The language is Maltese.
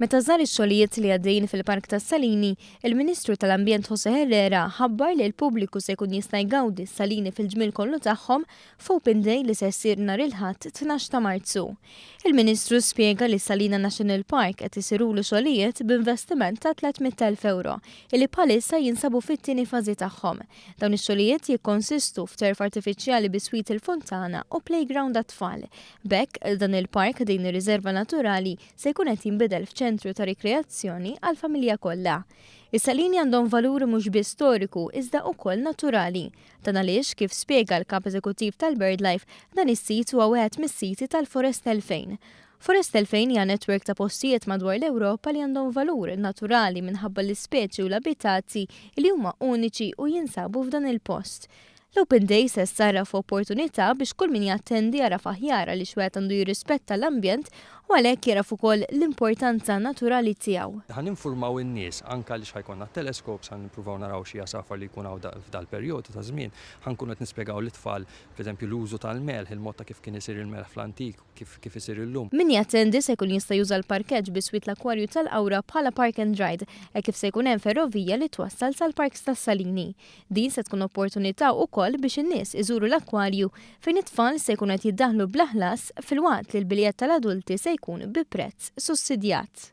Meta żar ix-xogħlijiet li għaddejjin fil-Park tas-Salini, il-Ministru tal-Ambjent José Herrera ħabbar li l-pubbliku se jkun jista' jgawdi s-salini fil-ġmiel kollu tagħhom f'Open Day li se ssir nhar il-Ħadd 12 ta' Marzu. Il-Ministru spjega li s-Salina National Park qed isirulu xogħlijiet b'investiment ta' 300,000 ewro illi bħalissa jinsabu fit-tieni fażi tagħhom. Dawn ix-xogħlijiet jikkonsistu f'turf artifiċjali biswit il-funtana u playground għat-tfal. B'hekk, dan il-park din ir-riserva naturali se jkun qed jinbidel f'ċentru ta' rikreazzjoni għall-familja kollha. Is-salini għandhom valur mhux biss storiku iżda ukoll naturali. Dan għaliex, kif spjega l-Kap Eżekuttiv tal-BirdLife, dan is-sit huwa wieħed mis-siti tal-Forest 2000. Forest 2000 hija netwerk ta' postijiet madwar l-Ewropa li għandhom valur naturali minħabba l-ispeċi u l-abitati li huma uniċi u jinsabu f'dan il-post. L-Open Day se ssarraf f'opportunità biex kull min jattendi jagħraf aħjar għaliex wieħed għandu jirrispetta l-ambjent u għalhekk jagħraf ukoll l-importanza naturali tiegħu. Ħa ninfurmaw in-nies anke għaliex ħa jkollna t-telescopes, ħa nippruvaw naraw xi għasafar li jkun hawn f'dal-perjodu ta' żmien. Ħa nkunu qed nispjegaw lit-tfal, pereżempju, l-użu tal-melħ, il-mod ta' kif kien isir il-melħ fl-antik, kif kif isir illum. Min jattendi se jkun jista' juża l-parkeġġ biswit l-akkwarju tal-Qawra bħala park and ride hekk kif se jkun hemm ferrovija li twassal sal-Parks tas-Salini. Din se tkun opportunità ukoll biex in-nies iżuru l-akkwarju fejn it-tfal se jkunu qed jiddaħħlu bla ħlas filwaqt li l-biljett tal-adulti se jkun bi prezz sussidjat.